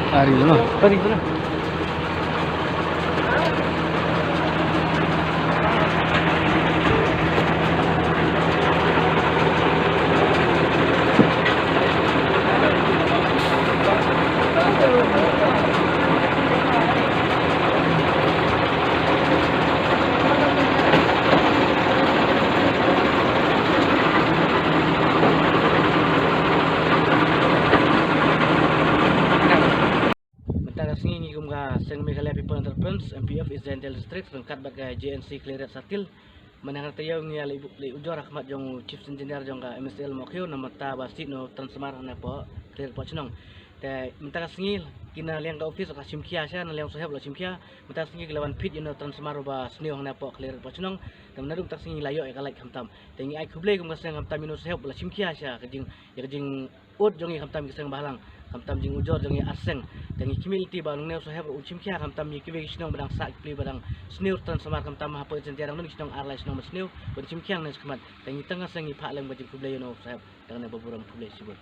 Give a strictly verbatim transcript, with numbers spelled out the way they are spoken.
Ari lah. Ari lah. Mynta ka sngi ngi kum ka seng Meghalaya People Enterprise, M P F East Jaintia District, ryngkat bad ka J N C Khliehriat Satil. Mynta ka taïew ngi la ïa ujor ha khmat jong u Chief Engineer jong ka M S L Mawkhiew, namar ba sih no transformer na poh Khliehriat poh chnong. Te mynta ka sngi ki na liang ka office ka shim khia sha, na liang saheb la shim khia. Mynta ka sngi ki la wan phit ïa no transformer ba sniew na poh Khliehriat poh chnong. Te mynta ka sngi la ïoh ïa ka light khamtam. Te ngi ai khublei kum ka seng khamtam ïa no saheb la shim khia sha ka jing, ïa ka jing ud jong ngi khamtam ki seng bahalang, khamtam jingujor jong ngi ar seng. Te ngi khmih lynti ba nong ne u saheb ruh un shim khia khamtam ïa kiwei ki shnong ba dang sah ki pli ba dang sniew transformer khamtam hapoh Jaintia dang don ki shnong ar lai shnong ba sniew ban shim khia ne shakhmat. Te ngi tang ka seng ngi phah lem ka jingkhublei ïa no u saheb. Te ne ba burom khublei shibun.